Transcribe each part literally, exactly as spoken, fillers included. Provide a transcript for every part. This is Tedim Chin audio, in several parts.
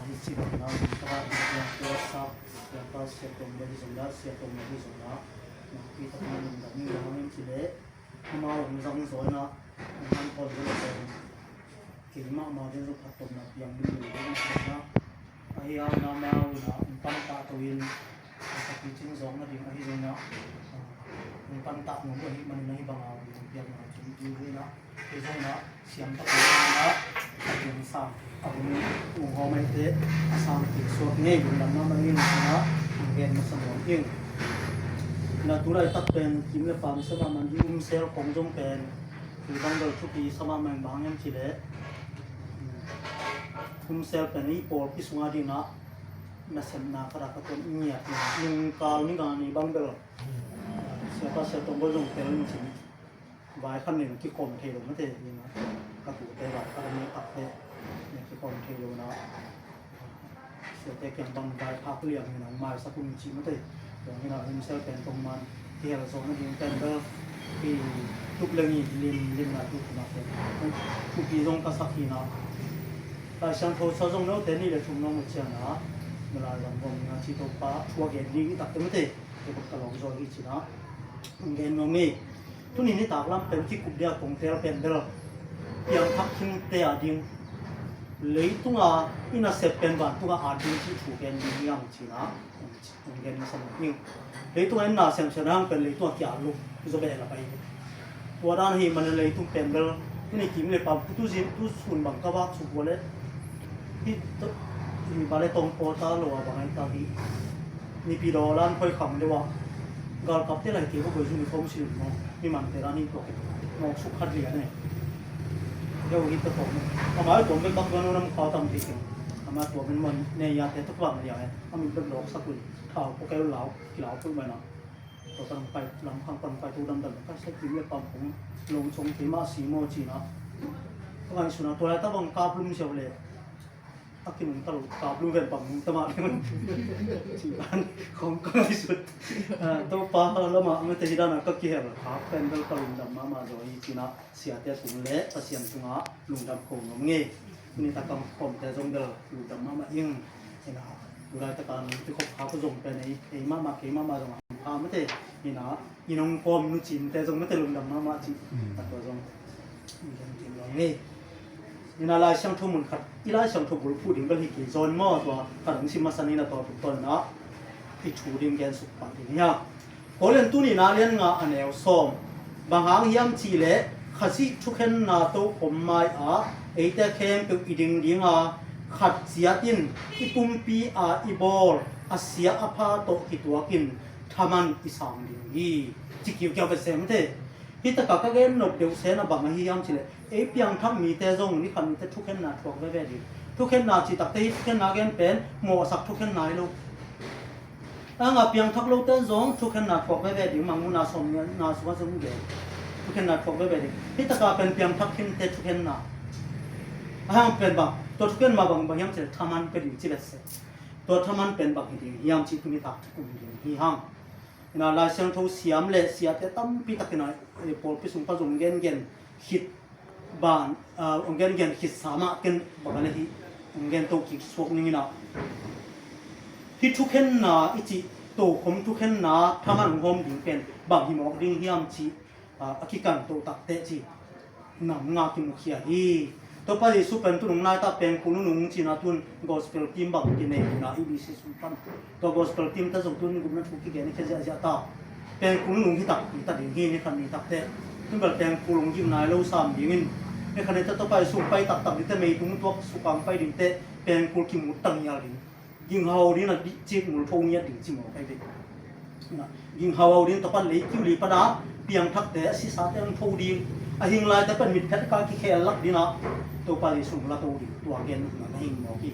Hi ci bang na, um, ka ha, in ka, ka sa, ka pa, sia tong, ka hi zong na, sia tong, ka hi zong na, na, pi tak na, lungdam, ni, na, ngin ci le, amau, um, zang zoi na, um, han pon, zoi na, zoi na, kei mahmah den zong phattuamna piang ding, zoi na, zoi na, ahi hang amau na, um, pan ta to in, a, ka picing zong na ding, ahi zong na, um, um, pan ta, um, ahi manin ahi bang a, um, piang na, um, ding, zoi na, Kei zong na siam tak lo na, a tung sang a bung ung hawm aite, a sang kik suak ngei, lungdam mahmah ing, na, a gen masa nuam ing. Na, tu laitak pen kim le pam sa mahmah hi, um sel khong zong pen kei bang bel thupi sa mahmah ing, bang hiam ci le, um sel pen i pawlpi sungah ding na, nasepna khat a ka tuan i ngiat, nung kal ni, gani bang bel Siapa Sia Tong Bol zong tel ning cin. Vai khat ning kikhawm thei lo mate, ina, ka tute vai khat ning takte ning kikhawm thei lo na, siate kiang bang vai phak liang ina maisak un ci mate. Tua ina um sel pen tong man kihel zo na ding pen bel i tup leng i lim, lim na tu tu na pen. Thupi zong ka sak ina. Lai Siangtho sa zong note ni le thum nong mu ciang na, Malai lam bom ina ci Topa thu a gen ding i takte mate. Kei bang ka lawng zaw hi cin a, hong gen nuam hi. Tuni nitak lam pen kikup dia kong tel pen bel, piangthak khinte a ding, leitunga i nasep pen vantunga a ding cih thu gen ding hi hang cin a, hong gen masa nuam ing. Leitunga i na semsem hang pen leitunga kia luk zaw beh la pai. Tua dan hi manin leitung pen bel, tuni kim le pam, tu zin, tu sun bang ka vak suk ua le, hi, hi ba le tong paw ta lo a bang ai ta hi. Nipi daw lan khoi kham deuh a, galkap te lai kei ko koi uniform si lo maw. Mi man te dan hi tua kei maw, suk khat lian e. Deuh hi ta tawm. Ama tuam bek bak tuan nam khau tam thei keng. Ama tuam min mon ne ya te tuk bang lian e. Ami bek lawk sak un. Thau ko keu lau, kilau tuk mai na. Tua pan pai, lam khang pan pai tu dam dam, ka sa kim le pam kong long chong kei mah si maw cin a. Ka ngaihsun a tua lai ta bang kap lum siau le. A kinung ta lo, kap lum ven pam nung ta mah le. Ci ban khong ka ngaihsun. Ah, Topa lamah mate hi dan a ka kihel, kap pen bel ka lungdam mahmah zaw hi cin a. Siate tung le Pasian tungah lungdam ko nuam ing. Tuni tak a kawmte zong bel lungdam mahmah ing. Ina, tu laitak a nong kikhop kha ko zong pen ei, ei mahmah, kei mahmah zong a hong pha mate. Ina, i nong kawm nu cinte zong mate lungdam mahmah ci. Mm. A tua zong lungdam ci lo ngei. Ina, Lai Siangtho mun khat, i Lai Siangtho bulphuh ding bel hi kei zaw maw, tua khat hong sim masa ni, na tua tuk tawn na i thu ding gen suk pah ding hi a. Korin tu nihna lian nga a neu sawm. Bang hang hiam cih leh Khazih thukhenna tokhom mai-ah eite khempeuh i ding ding a, khat ciat in i pumpi a i bawl a sia a pha tawh kituak in thaman i sang ding hi, ci kiukiau ve sem te. Hi takah ka gen nop deuh sena bang ahi hiam cih leh, ei piangthak mite zong ni khat ni te thukhenna thuak veve ding. Thukhenna cih takte hi thukhenna gen pen mawhsak thukhenna hi lo. Anga piangthak lote zong thukhenna thuak veve ding, Mangmuhna sawmnihna sungah zong gen. Thukhenna thuak veve ding. Hi takah pen piangthak khinte thukhenna. Ahang pen bang, tua thukhenna bang, bang hiam cih leh thaman pia ding ci ve sem. Tua thaman pen bang hi ding hiam cih tuni tak thukum ding hi hang. Ina, Lai Siangtho siam le siate tampi tak ina, eh, pawlpi sung pan zong gengen khit ban, ah, hong gengen khit sa mah ken bang a le hi hong gen to kik suak ning ina. Hi thukhenna i cih, tokhom thukhenna thaman hong hawm ding pen bang hi mawk ding hiam cih, ah, a kikan to takte cih nam nga kimukhia hi. Topa Jesu pen tu nung nai ta pengkul nunung cina tun gospel team bang kinei na A B C sung pan. Tua gospel team ta zong tun gupna thu kigen i khia ziahziah ta. Pengkul nunung hi tak, hi ta ding hi ni khan ni takte. Tun bel pengkul hong gim nai lo sam dingin. Ni khan ni ta Topa Jesu pai taktak dingte, mei tung tuak sukang pai dingte, pengkul kimut tang hial ding. Ginghau ding a dih cik mul tho ngiat ding ci maw kai ve. Ginghau ding tapan lei kiu li pana piangthakte a sisate ang tho ding. A hing laite pan mitphet ka kikhel lak ding a Topa Jesu la to ding. Tua gen na hing maw ki.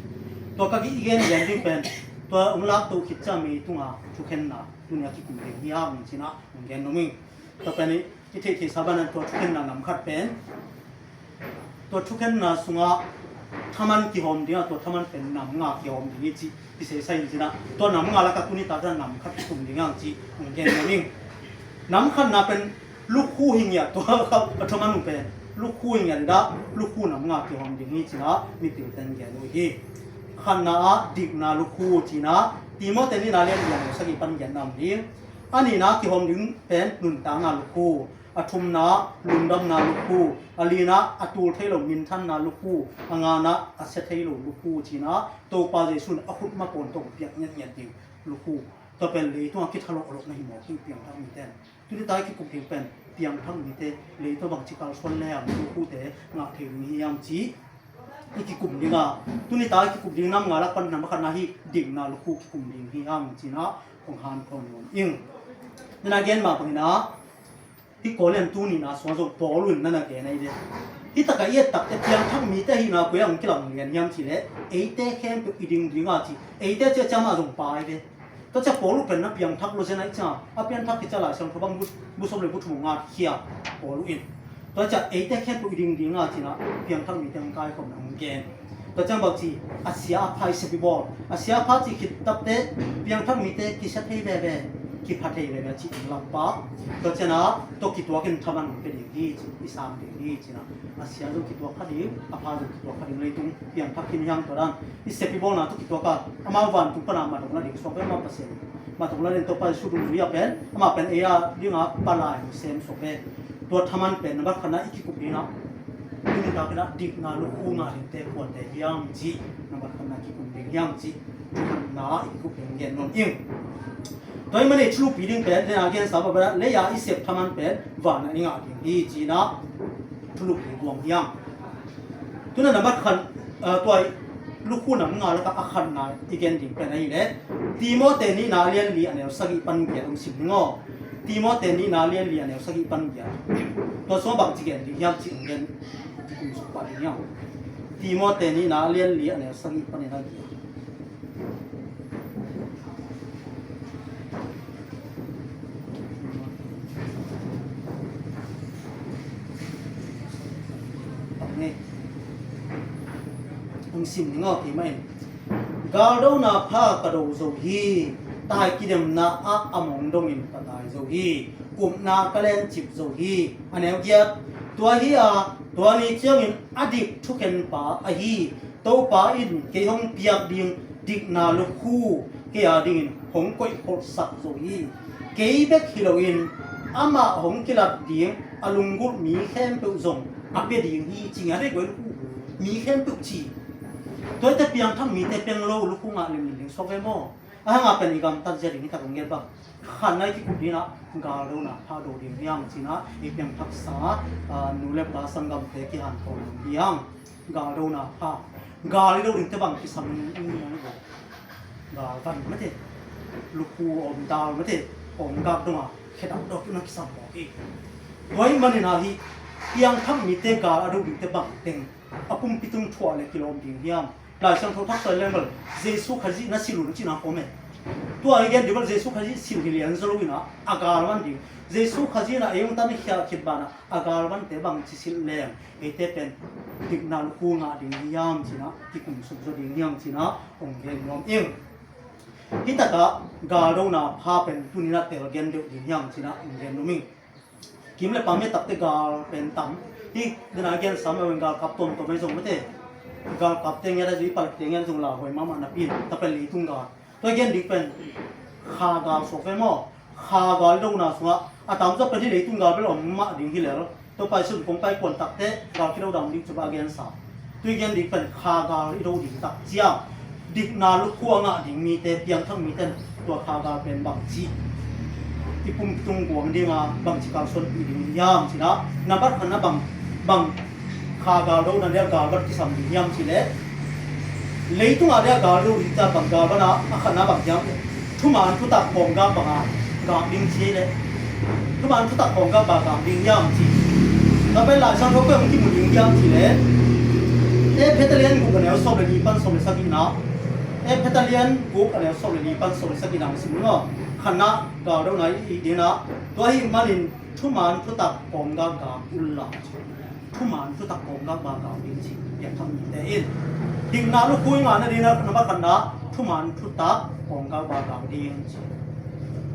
Tua ka ki i gen gen ding pen. Tua ung lak to khit ciang mi tunga thukhenna. Tunia kikum ding hi a ung cina ung gen nung ing. Tua pen i Ki theihtheihsa banah tua thukhenna nam khat pen, tua thukhenna sungah thaman kihawm dingah, tua thaman pen nam nga kihawm ding hi cih kiseisai in cinah, tua nam nga lakah tuni takah nam khat kikum ding ang cih hong gen nuam ing. Nam khatna pen lukhu hi ngiat, tua a thaman uh pen lukhu hi ngiat dah, lukhu nam nga kihawm ding hi cinah mipil ten gen uh hi. Khatna ah dikna lukhu cihna, Timoti nihna lian lian sagih pan giatna om ding. A nihna kihawm ding pen nuntakna lukhu, a thumna lungdamna lukhu, a lina a tul thei lo minthanna lukhu, a ngana a sia thei lo lukhu cihna, Topa Jesuh in a khutma pawn tawh piak ngiatngiat ding lukhu. Tua pen leitungah kithalawhlawhna hi mawk hi piangthak mite. Tuni ta i kikup ding pen piangthak mite leitung bangci kalsuan le ang lukhute ngah thei ding hi hiam ci i kikum ding a, tuni ta i kikum ding nam nga lak pan nam khatna hi dikna lukhu kikum ding hi hang cina hong han khawm nuam ing. Nana gen mah bangina hi Korean tuni na suan zong Paul in nana gen ai de. Hi taka i et takte piangthak mite hi na koi ang kilang lian hiam ci le eite khempeuh i ding ding a ci eite cia cia mah zong pai ve. Tua cia Paul uh pen na piangthak lo zen ai cia a piangthak hi cia lai siang thobang bu bu som le bu thum ngat khia Paul uh in. Tua cia eite khempeuh i ding ding a cina piangthak mite ang kai khom na ang gen. Tua ciang bau ci a sia a pha i sia pi bawl a sia a pha ci khit tapte piangthak mite kisia thei veve kipha thei veve ci in lampa. Tua ciana tua kituakin thaman pe ding hi ci i sang ding hi cina a sia zo kituak kha ding a pha zo kituak kha ding leitung piangthak khin hiang tua dan i sia pi bawlna tua kituaka amau vantung pana matong la ding suak ve amau Pasian matong la ding tua pa Jesu dungzui a pen ama pen ei a dinga palai sem suak ve. Tua thaman pen na bat khatna i kikup dina Tuni takin ah dikna lukhu ngah dingte kuante hiam ci nambat khatna kikum ding hiam ci khatna i kikup ding gen nuam ing. Tua i mani thulupi ding pen dena gensa babada leia i sep thaman pen vana i ngah ding hi cina thulupi buang hiam. Tuna nambat khat tua i lukhu nam nga laka a khatna i gen ding pen ahi le Timote nihna lian li a neu sagih pan giat hong sim ding aw. Timote nihna lian li a neu sagih pan giat. Tua sua bang ci gen ding hiam ci hong gen. Kum suk pah ding hiam. Timote nihna lian li a neu sagih pan ina giat. Hong sim ding aw keimah in. Galdona pha ka do zo hi. Tai kidemna ah a mong dongin ka tai zo hi. Upna ka lencip zo hi. A neu giat. Tua hi a tua ni ciangin a dik thukhen pa ahi Topa in kei hong piak ding dikna lukhu kei a dingin hong koih kholhsak zo hi. Kei bek hi loin amah hong kilat ding a lunggulh mi khempeuh zong a pia ding hi ci ngia dei guai lukhu mi khempeuh ci. Tuaite piangthak mite piang lo lukhu ngah limlim ding suak ve maw? A hanga pen i gamtat zia ding hi tak ong gen bang khanna i kikup dina galdona pha do ding hiang cina i piangthaksa nu le pa sanggamte kihan ko ding hiang. Galdona pha gal i do dingte bang kisam in ung ding a ni bo. Gal van mate lukhu om dal mate om gak donga khedap dok na kisam bo hi. Tuai manina hi piangthak mite gal a do dingte bang teng a pumpi tung thuah le kilawm ding hiam? Lai Siangtho thak sai leng bel Jesu Khazih na silh un cina kawm e. Tua hi gen dibel Jesu Khazih silh hi lian zo lo ina a galvan ding Jesu Khazih na ei ung tan i khial khit bana a galvante bang ci silh leng eite pen dikna lukhu ngah ding hiam cina kikum suk zo ding hiam cina ong gen nuam ing. Hi taka galdona pha pen tunina tel gen deuh ding hiam cina ong gen nuam ing. Kim le pam hi takte gal pen tam hi dena gen sam a gal kap tom tom ei zong mate gal kap te ngia da zui pal te ngia zong la hoi mama na pin ta pen leitung gal tua gen dik pen kha gal sok ve maw? Kha gal dona sunga a tam zok pen hi leitung gal bel om mah ding hi lel tua pai sun kong pai kuan takte gal kido dam ding cuba gen sa. Tui gen ding pen kha gal i do ding tak ciang dikna lukhu a ngah ding mite piangthak mite tua kha gal pen bang ci i pum tung kuang dinga bang ci kalsuanpih ding hiam cina nambat khatna bang bang kha gal do na dia gal bat kisam ding hiam ci le leitunga dia gal do ding ta bang gal bana a khatna bang hiam. Thuman thutak kawmgak banga gak ding ci le thuman thutak kawmgak banga gak ding hiam ci. Tua pen Lai Siangtho pen hong kimu ding hiam ci le Efesa lian guk a neu sawm le li pan sawm le sagihna. Efesa lian guk a neu sawm le li pan sawm le sagihna hong sim ding aw. Khatna galdona i dina tua hi manin thuman thutak kawmgak gak unla. Thuman thutak kawmgak ba gau ding ci piangthak mite in dikna lukhu i ngahna dingna na ba khatna thuman thutak kawmgak ba gau ding ci.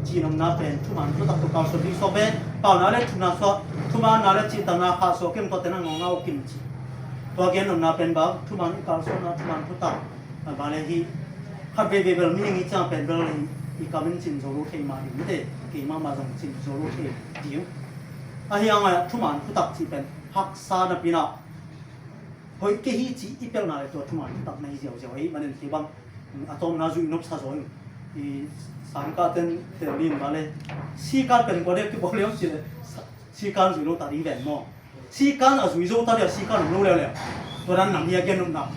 Cinamna pen thuman thutak tua kalsuan ding suak ve. Pauna le thumna suak thumanna le cihtakna khah suak kim tua tena ngawngau kim ci. Tua gen nopna pen bang thuman i kalsuanna thuman thutak Vale hi khat veivei bel mi hing hi ciang pen bel hi, i kam in cin zo lo thei mah ding mate, keimah mah zong cin zo lo thei ding. Ahi hangah thuman thutak cih pen haksa napi-in ah hoih kei hi cih i pelhna le tua thuman thutak na hi ziauziau ahi manin kei bang a tawpna zuih nopsa zaw in i sangkah ten tel ding vale. Sikan pen kua dek kibawl liam cih le sikan zui lo ta ding ven maw? Sikan a zui zo ta dia sikan om lo leuleu. Tua dan nam hi a gen nopna.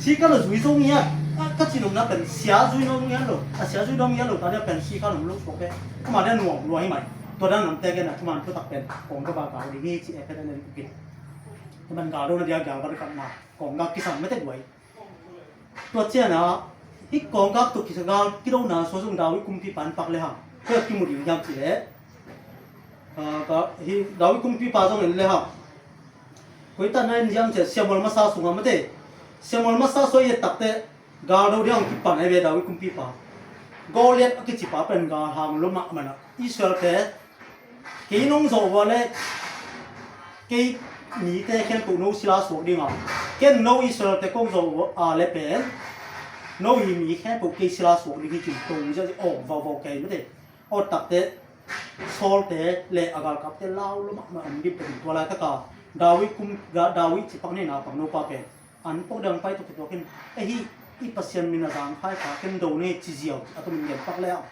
Sikan a zui zo ngiat, a, ka cih nopna pen sia zui nop ngiat lo, a sia zui nop ngiat lo ta dia pen sikan om lo suak ve. Ama dia nuam lua hi mai. Tua dan namte gen a thuman thutak pen kong ka ba kau ding hi ci e phet a len kukin. Thuman gal do na dia gal ba di kap na kong ka kisam mete guai. Tua ciangin ah hih kawngkak tawh kisai gal kidona sua zong David kumpipa in pak le hang koi a kimu ding hiam cih leh, ah, ka, hih David kumpipa zong en le hang koi tan na en hiam cih leh Samuel masa sungah mate, Samuel masa sua i et takteh gal do ding hong kipan ahi ve David kumpipa. Goliath a kicipa pen gal hang lo mahmah in ah Israel-te kei nong zawh uh a le kei mite khempeuh no sila suak ding a, ken no Israel-te kong zawh uh a le pen no hi mi khempeuh kei sila suak ding hi cin to ziah awng vauvau kei mate. Awt takteh Saul-te le a galkapte lau lo mahmah om dip takin tua laitaka David kum, David cipak neina pang nopa pen an pok dang pai tuk kituak in, ahi i Pasian min a zangkhai kha ken do ne ci ziau a tumin gen pak le ah.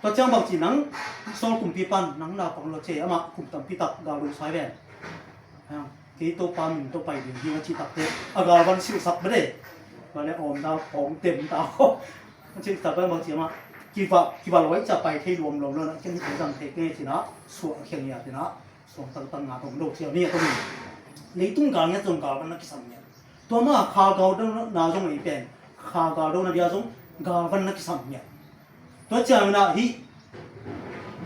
Tua ciang bang ci nang Saul kumpipan nang na pang lo ce amah kum tampi tak gal do sai ven. Kei Topa min tawh pai ding hi a ci takteh a galvan silhsak bede. Vale awm na pawng tem ta kho. A ci tak bang ci amah kiva, kiva loi ca pai thei luamluam lo na ken hi zang thei kei cina suah a khiang ia tina. Suang tangtang nga tong do ciau ni a tong. Leitung gal ngiat zong galvan na kisam ngiat. Tua ma kha gal do na zong ei pen kha gal do na dia zong galvan na kisam ngiat. Tua ciang na hi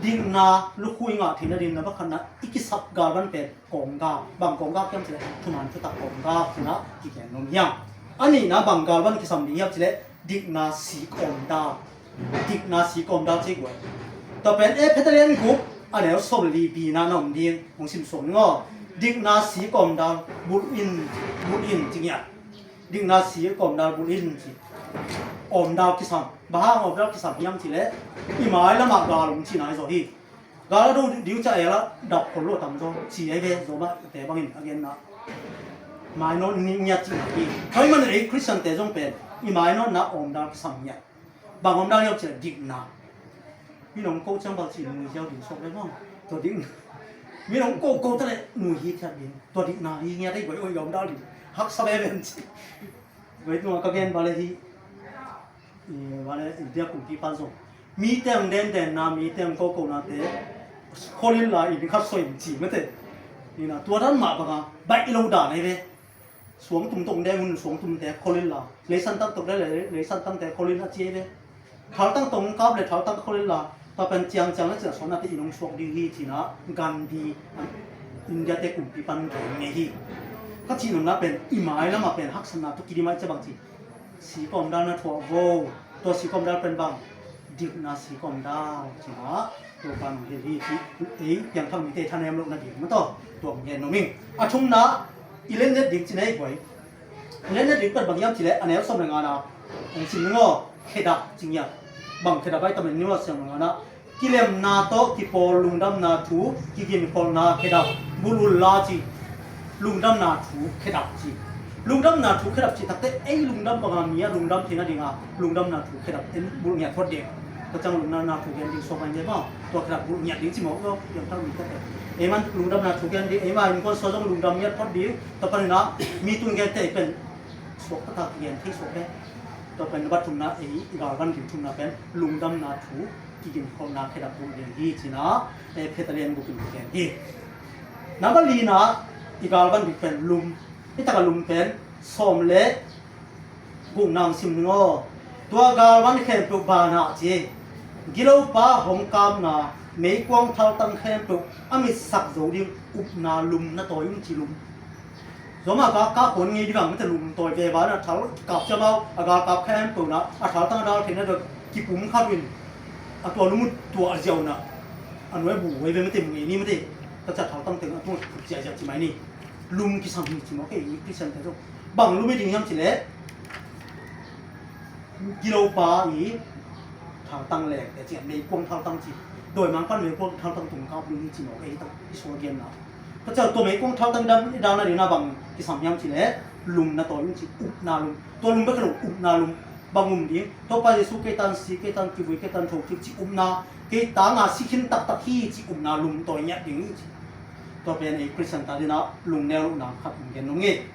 dikna lukhu i ngah theihna ding na bakhatna i kisap galvan pen kawngga, bang kawngga kiam cileh thuman thutak kawngga kina kiken nom hiam. A nihna bang galvan kisam ding hiam cileh dikna sik awmdal. Dikna sik awmdal cei guai. Tua pen Efesa lian guk a neu sawm li bina na om ding hong sim suang ngaw. Dikna sik awmdal bulh in, bulh in ci ngiat. Dikna sik awmdal bulh in ci. Awmdal kisam. Bang hang awmdal kisam hiam cileh i mai lamah gal om cina i zaw hi. Gal a do diu ca ela dap khol lo tam zaw ci ai ve zaw mah te bangin a genna. Mainawt ni ngiat cina hi. Hoi man ei Christian te zong pen i mainawtna awmdal kisam ngiat. Bang om dang hiam cih leh dikna. Mi nong ko ciang bang cih nui ziau ding suak le maw. Tua dikna. Mi nong ko ko ta leh nui hi thiat ding. Tua dikna hi ngiat ei guai oi om dang ding. Haksa ve ven cih. Guai tua ka gen ba le hi. I ba le India kumpipa zong. Mi teng den den na, mi teng ko ko na te. Kholin la in khat soi in ci mate. Ina tua dan mah banga. Baih lo dan ei ve. Suangtum tong deng hun suangtum te kholin la. Leisan tang tong deng le, leisan tang te kholin a ci ei ve. Thaltang tong kap le thaltang kholin la. Tua pen ciang ciang le ciang suan na te i nong suak ding hi cina Gandhi India te kumpipan gen ngei hi. Ka cih nopna pen i mai lamah pen haksatna tu kidi mai cia bang ci. Sik awmdal na thuah vo. Tua sik awmdal pen bang dikna sik awmdal cina. Tua pan hong hil hi ci ei piangthak mite thanem lohna ding mataw. Tua hong gen nom ing. A thumna i lennet ding cina ei guai. Lenna ding pen bang hiam cileh a neu sawm le ngana hong sim ning aw. Khedap ci ngiat. Bang khedap ai tamen niu a siang le ngana kilemna tawh kipawl lungdamna thu kiginkholhna khedap bulh unla ci. Lungdamna thu khedap ci. Lungdamna thu khedap ci takte ei lungdam banga mi a lungdam thina dinga lungdamna thu khedap en bulh ngiat phot ding. Ka cang lungdamna thu gen ding suak mai nge maw. Tua khedap bulh ngiat ding ci mawk lo. Ei man lungdamna thu gen ding ei ma in kon suak zong lungdam ngiat phot ding. Tua panin ah mi tun gente ei pen suak taktak kigen thei suak le. Tua pen na bat thumna ei i galvan ding thumna pen lungdamna thu kiginkholhna khedap bulh ding hi cina. Ei Efesa lian guk in kigen hi. Namba lina i galvan ding pen lum. Hi taka lum pen sawm le gukna hong sim ning aw. Tua galvan khempeuh banah ci. Gilopa hong kapna meikuang thaltang khempeuh a mitsak zo ding upna lum na tawi ung ci lum. Zoma ka ka kon ngei dibang mate lum tawi ve ba na thal kap ciamau a gal kap khempeuh na a thaltang a dal theihna dot kipum khat in a tua lum uh tua a ziau na a nuai bu wei ve mate mu ngei ni mate ka ca thaltang teng a tua kipum ziahziah ci mai ni. Lum kisam hi ci mawk ei Christian te zong bang lum hi ding hiam cileh Gilopa i thaltang leng te ci, meikuang thaltang ci. Dawimangpa'n meikuang thaltang tung kap ding hi ci mawk ei, i sual genna. Ka ciang tua meikuang thaltang dan i dan a ding na bang kisam hiam ci leh, lum na tawi un ci, upna lum. Tua lum bek hi lo, upna lum bang um ding. Topa Jesu kei tan si, kei tan kivui, kei tan thokik ci upna, kei tang a si khin taktak hi ci upna lum tawi ngiat ding hi ci. Tua pen ei Khristian ta ding a lungneu lohna khat hong gen nuam ing.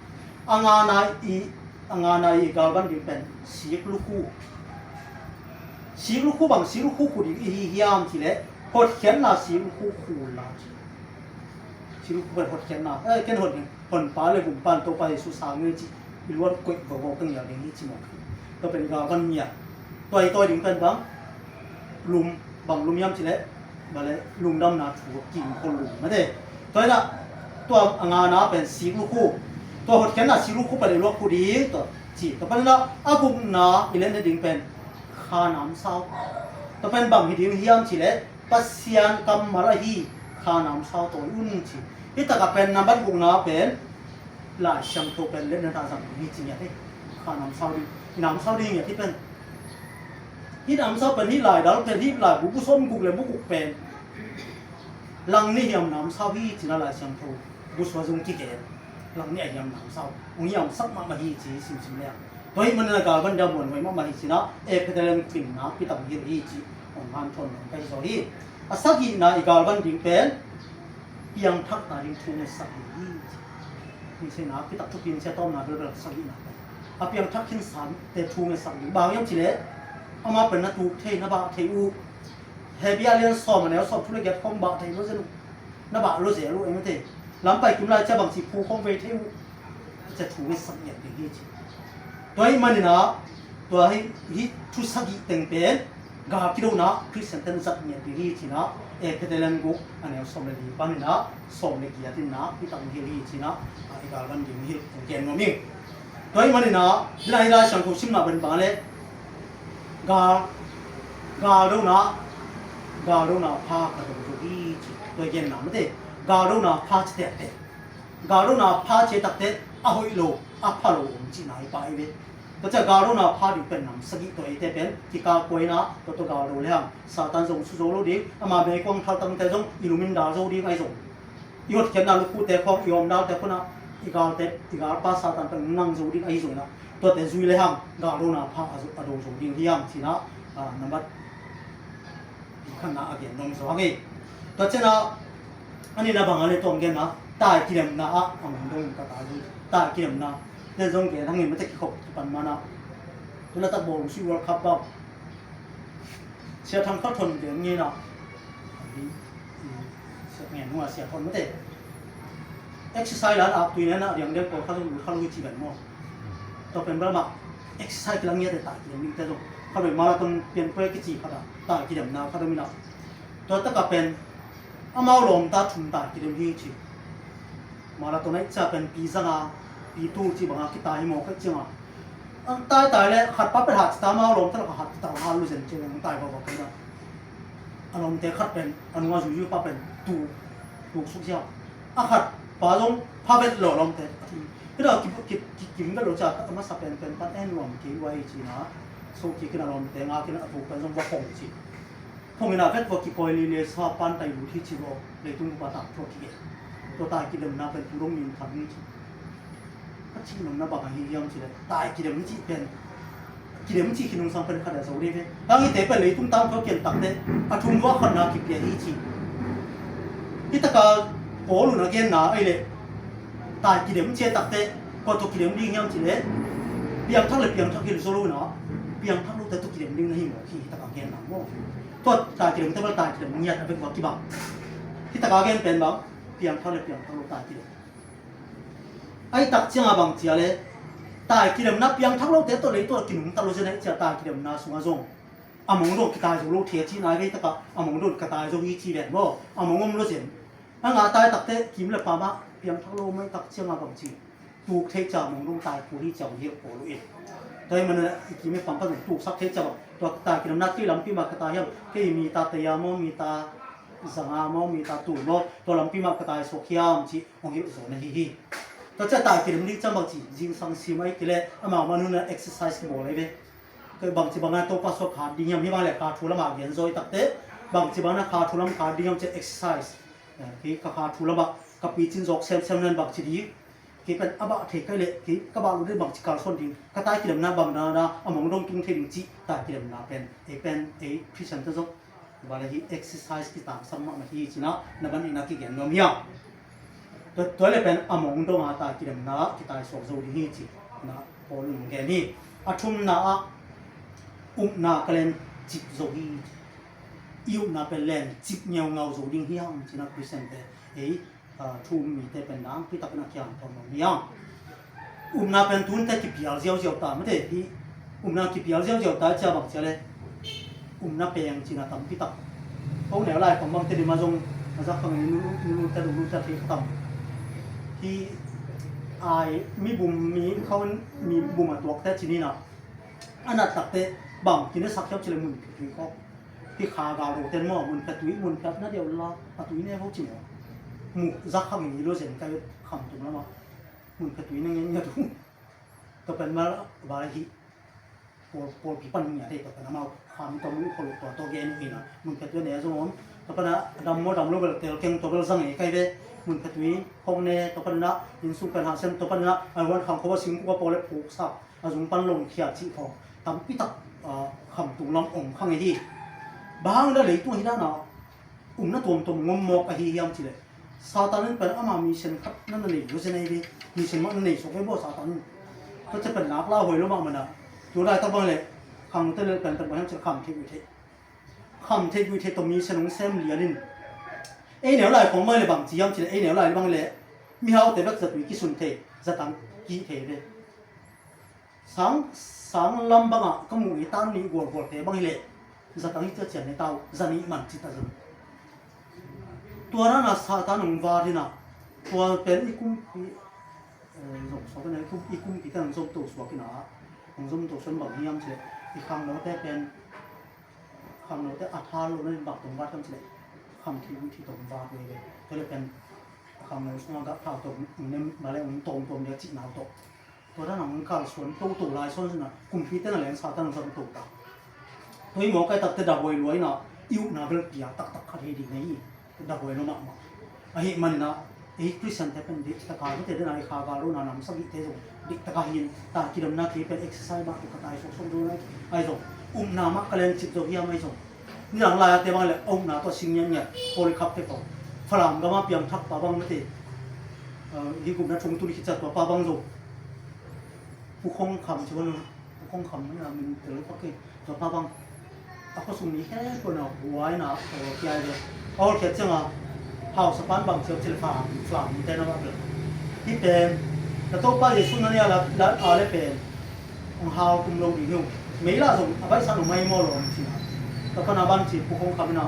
A ngana i, a ngana i galvan ding pen sik lukhu. Sik lukhu bang sik lukhu khu ding i hi hiam ci leh, hotkhiatna sik lukhu khu la ci. Sik lukhu pen hotkhiatna, eh, ken hot ding, Honpa le Gumpa in Topa Jesu sang in ci, i luat koih vovo ka ngial ding hi ci mawk. Tua pen galvan ngiat. Tua i tawi ding pen bang lum, bang lum hiam ci leh, bang leh lungdamna thu a kim khol lum mate. Tua in a, tua a ngana pen sik lukhu. Tua hotkhiatna sik lukhu pen i luat khu ding tua ci. Tua pen in a, a gukna i letna ding pen kha namsau. Tua pen bang hi ding hiam ci leh, Pasian kammal ahi kha namsau tawi un ci. Hi tak a pen nambat gukna pen Lai Siangtho pen letna tah zang ding hi ci ngiat hi. Kha namsau ding, i namsau ding ngiat hi pen. Hih namsau pen, hih laidal pen, hih laibu bu sawm guk le bu guk pen langni hiam namsau hi ci-in a Lai Siangtho bu sua zong kigen. Langni a hiam namsau hong hiamsak mahmah hi ci simsim leng. Tua ahih manin a galvan ding a muanhuai mahmah hi ci-in a, Ephesus khua in nakpi tak hong hilh hi ci hong hanthawn nuam ka hi zaw hi. A sagihna i galvan ding pen piangthakna ding thu ngetsak ding hi ci. Hih sia nakpi tak thupi in sia tawmna belbel sagihna pen a piangthak khinsa te thu ngetsak ding. Bang hiam ci leh, amah pen na tuk thei, na bah thei uh. Hebru a lian sawm a neu sawm, thu le giat khawng bah thei lo zen uh. Na bah lo zel uh, eng te. Lampai kim lai ciang bangci phu khawng vei thei uh. Tua ciang thu ngetsak ngiat ding hi ci. Tua ahih manin a, tua hih, hih thu sagih teng pen gal kidona Khristian te'n zat ngiat ding hi ci-in a, Ephesus guk a neu sawm le li panin a, sawm le giat in a, hih tak hi hi ci-in a, a, i galvan ding hi hong gen nuam ing. Tua ahih manin a, hih lai, hih Lai Siangtho simna pen bang leh, gal, galdona, galdona pha ka do zo hi ci. Tua genna mate, galdona pha ci tektek. Galdona pha ci takte a hoih lo, a pha lo om cihna hi pah hi ve. Tua ciang galdona pha ding pen nam sagih tawh eite pen kikal kuaina, tua tawh galdo lehang Satan zong su zo lo ding, ama meikuang thaltangte zong i lum in dal zo ding ahi zong. I hotkhiatna lukhute khawng, i omdalte khawng ah i galte, i galpa Satan pen nang zo ding ahi zong in ah, tuate zui lehang galdona pha a zo, a do zo ding hi hang ci-in ah, ah, nambat khatna a gen nuam zaw hang e. Tua ciang a, a nihna bang a leh tua hong genna, tai kidemna ah a mong dong ka tai hi. Tai kidemna, tua zong gen hang e, mate kikhop kipan man a. Tua na tak bawl uh si World Cup bang. Sia Thang Kha Thon gen ngen a. Sia ngen hua Sia Thon mate. Exercise lan ak tui nen a diang deng pawl kha zong lut kha lo hi ci ven maw. Tua pen bel mah exercise kilang ngiat e, tai kidem ding te zong. Kha lo marathon pian pue kici khat a, tai kidemna kha dong in ah. Tua tak a pen amau lawmta thum tai kidem hi ci. Marathon a i cih pen pi zanga, pi tu ci banga kitai hi maw ka ciang a. Ang tai tai leh khat pa pen hat ci ta, amau lawmta lak a hat ci ta, hat lu zen ci leng tai vava pen a. A lawmte khat pen a nunga zuizu pa pen tu, tu suk zia. A khat pa zong pha vet lo a lawmte. Hih dah ki, ki, ki, kim vet lo cia, a masa pen pen pan en nuam kei uai ci-in ah. So kik in a lawmte ngak in a tu pen zong va phong ci. Phong in a vet va kikawi lile sa pan tai lut hi ci vaw. Leitung bup a tang thu a kigen. Tua tai kidemna pen tu dong min tham hi ci. A cih nopna bang ahi hiam cih leh, tai kidem cih pen, kidem cih khin nungsang pen khat a zo ding ve. Hang hite pen leitung tangthu a kian takte a thum vua khatna kipia hi ci. Hi taka Paul un a genna ahih leh, tai kidem cih takte, kua tawh kidem ding hiam cih leh, piangthak le piangthak hi zo lo in ah, piangthak lote tawh kidem ding na hi mawk hi, hi taka genna maw. Tua tai kidemte bel tai kidem ngiat a bek vua kibang. Hi taka gen pen bang, piangthak le piangthak lo tai kidem. Ahih tak ciang a bang cia leh, tai kidemna piangthak lote tawh lei tawh kinungta lo zen ahih ciang tai kidemna sungah zong a mong dong kitai zo lo thei a cihna hi ve. Taka a mong dong ka tai zo hi ci ven maw, a mong om lo zen. A ngah tai takte kim le pam ah piangthak lo om ahih tak ciang a bang ci, tuk thei cia a mong dong tai kul hi ci a hong hilh pawl uh in. Tua ahih manin i kim i pam khat zong tuksak thei cia bang, tua tai kidemna kei lampi mah ka tai hiam, kei mi ta tei a maw, mi ta zanga maw, mi ta tul maw, tua lampi mah ka tai suak hiam cih hong hilh zaw na hi hi. Tua ciang tai kidem ding ciang bang ci, zingsang sim ahih kei leh amau mah hun ah exercise kibawl ahi ve. Bangci bangin Topa suak khat ding hiam, hih bang le kha thu lamah gen zaw i takte, bangci bangin kha thu lam khat ding hiam ci exercise. Hi ka kha thu lamah ka picin zawk semsem nan bangci ding. Kei pen a bah thei kai le kei ka bah lo ding bangci kalsuan ding, ka tai kidemna bang na na a mong dong tung thei ding ci tai kidemna pen ei pen ei Christian te zong bang le hi exercise kitangsam mahmah hi cina na ban ina kigen nuam hiam. Tua le pen a mong dong a tai kidemna kitai suak zo ding hi ci na Paul in gen hi. A thumna ah upna ka len cip zo hi. I upna pen len cip ngeungau zo ding hiam cina Christian te ei thu um mite pen dangpi takin a kiangtho nuam hi hang. Upna pen tunte kipial ziauziau ta mate hi. Upna kipial ziauziau ta cia bang cia le upna peng cina tampi tak. Ko neu lai kong bang te dima zong a zak kang ni nulu te nulu te thei tam. Hi ai mi bum mi khau mi bum a tuak te cinina a nat takte bang kine sak hiau cile mun phi tui khok. Hi kha ga lo ten maw mun phe tui mun phe na deuh la a tui ne ho ci maw. Mu zak khang ni lo zen kai kham tum lama mun phe tui na ngen nga tu. Ka pen ma ba hi pol pol pi pan nya te ka pen ma kham to mu ko to to gen ina mun phe tui ne zo om. Ka pen dam mo dam lo bel tel keng to bel zang e kai ve mun phe tui khong ne to pen na in sung pen ha sen to pen na ai wan khang ko sing ko pole puk sa. A zung pan longkhia cih khawng tampi tak, ah, khamtung lam om kha ngei hi. Bang hang dah leitung hi dana umna tuamtuam ngom mawk ahi hiam cileh Satan in pen ama mission khat na na nei lo zen ahi ve. Mission mah na nei suak ve baw Satan in. Tua cia pen nak la huai lo mah mana. Tua dai tak bang leh khang te leh pen pen bang hiam cileh kham thei ui thei. Kham thei ui thei tawh mission hong sem lian in. Ei neu lai khawng bang leh bang ci hiam cileh ei neu lai bang leh mihaute bek zatui kisun thei zatang kih thei ve. Sang, sang lam bangah ka muh i tan nih gualgualte bang hileh zatang hi ciacian ni tau zanih man cita zong. Tua rana Satan hong var hina tua pen i kumpi, eh, zong suak ina i kum, i kumpi tan hong zom to suak ina hong zom to suan bang hiam cileh i khangnote pen khangnote a thal lo na in bak tong var tam cileh kham khi ui thi tong var ve ve. Tua le pen khangno sunga gah thau tong nem bale hong tong tong le cih nau tawh. Tua dan a hong kalsuan toto lai sawn sinah kumpite na leng Satan zong to ta. Tua i mawkai takte dahuai luai inah i upna bel pia taktak khat hi ding na hi. Dahuai lo mahmah. Ahi maninah ei Christian te pen dik taka hite dena i kha gal rona nam sagihte zong dik taka hi in ta kidamna kei pen exercise mah tu ka tai suaksuak zo na ahi zong upna mah ka leng cip zo hiam ahi zong. Nidang lai-a te bang le a upna tawh sing ngiatngiat Polycarp te ko Falam gama piangthak pa bang mate. Hi gupna thung tun khitsa tua pa bang zo. Pu Khong Kham ci bang, Pu Khong Kham na min tel pak ke tua pa bang. A khuasung mi khempeuh na huaina a hawlkhia hi ve. A hawlkhiat cianga hausapan bang ciau cil Falam, Falam te na bak le. Hi pen na Topa Jesu na nia la, la, a le pen. Hong hau kum lo ding hi uh. Mei lah zong a baihsan uh mai maw lo hong ci. Ka pana ban ci Pu Khong Kham ina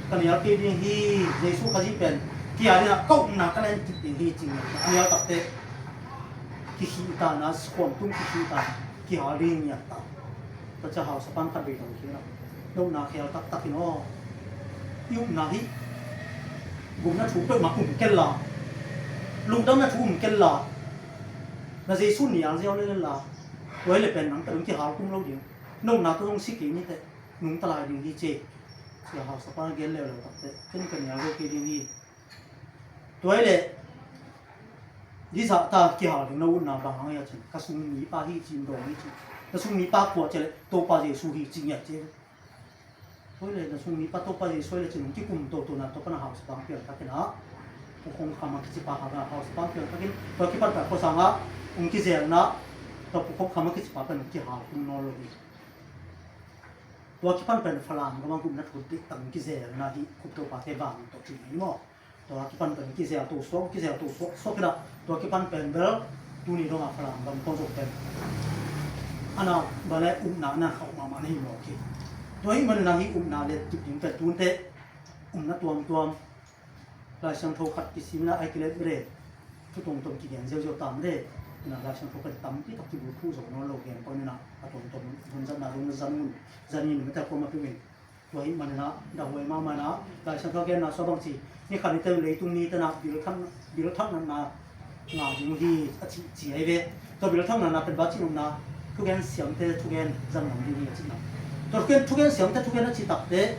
ka nial kei ding hi. Jesu Khazih pen kihal ina ka upna ka len kip ding hi ci ngiat a nial takte kikhih ta na khuam tung kikhih ta kihal ding ngiat ta. Ka ca hausapan khat bei lo khi na. Nopna khel taktak in aw. I upna hi gupna thu peuhmah um kel la lungdamna thu um kel la. Na Jesu nial ziau le la. Tua hi le pen nang pen kihal kum lo ding. Nopna tawh zong si kei niteh nungta lai ding hi ci. Sia hausapa na gen leuleu takte ken ka nial zo kei ding hi. Tua hi le dizah ta kihal ding na utna bang hang hi a cin ka sung mipa hi cin dawng hi cin. Ka sung mipa kua ci le Topa Jesu hi cin ngiat ci. Hoih le na sung mipa Topa Jesu hoih le cin hong kikum toto na Topa na hausa pang piang takin ah Pu Khong Kham a kici pa hang a hausa pang piang takin tua kipan pen khuasang ah hong kizelna tua Pu Khong Kham a kici pa pen hong kihal kum nawn lo hi. Tua kipan pen Falam gam a gupna thu dik tak hong kizelna hi. Kup Topa te vang tawh cin hi maw? Tua kipan pen kizel to suak kizel to suak suak kina tua kipan pen bel tuni dong a Falam gam kong zok pen ana bale upna na khauh mahmah na hi mawk hi. Tua hi manina hi upna le tip ding pen tunte upna tuamtuam Lai Siangtho khat kisimna ai kilet mede thu tuamtuam kigen ziauziau ta mede. Ina Lai Siangtho pen tampi tak kibulphuh zo nawn lo gen pawh nina a tuamtuam hun zatna dong na zan un zanin mete kuama pimin. Tua hi manina dahuai mahmahna Lai Siangtho genna sua bangci ni khat ni ten leitung ni tena bil thak bil thak natna ngah ding uh hi a ci ci ahi ve. Tua bil thak natna pen ba ci nopna Thugen siamte thugen zang ngam ding hi a cihna. Tua thugen, thugen siamte thugen a cih takte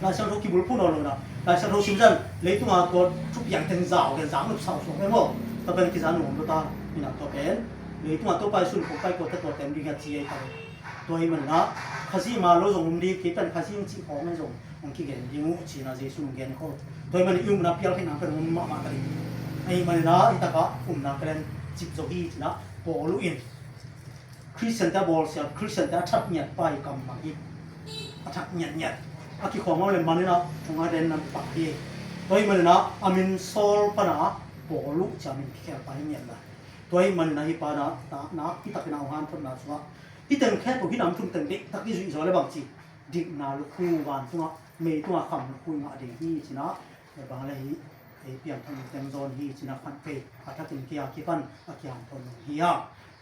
Lai Siangtho kibulphuh nawn lo na. Lai Siangtho sim zan leitunga tua thupiang teng zau gen zang nup sau suak em aw. Tua pen kizan nuam lo ta. Ina tua pen leitunga tua pai sun kong pai kua te tua tem ding a ci ei ta. Tua hi manina Khazih ma lo zong um ding kei pen Khazih cih khawng zong hong kigen ding uh cina Jesu hong gen khol. Tua hi manin i umna pial theihna pen hong um mahmah ta ding. Ahi manina hi taka umna pen cip zo hi cina Paul uh in Khristian te a bawlsia Khristian te a that ngiat pa hi kam mah hi. A that ngiat ngiat a kikhawm le manina hong a den nam pa hi. Tua hi manina a min Saul pana Paul uh cia min kikhel pa hi ngiat la. Tua hi manina hi pana na hi takina hong hanthotna sungah hi teng khe tua hi nam thum teng deih tak i zuih zaw le bang ci dikna lukhu vantungah meitungah kham lukhu i ngah ding hi cina. Bang le hi ei piangthak teng zawn hi cina khan pei a thakin kia kipan a kiang thon hi a.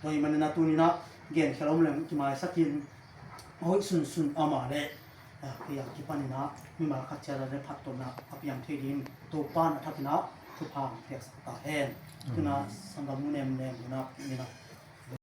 Tua hi manina tunina gen khelom leng kimaisakin a hoih sunsun ama le kia kipanina mimal khat cia le phattuamna a piang thei ding Topan a thakina thupha piaksak ta hen. Tuna sanggam nu nemnem huna nina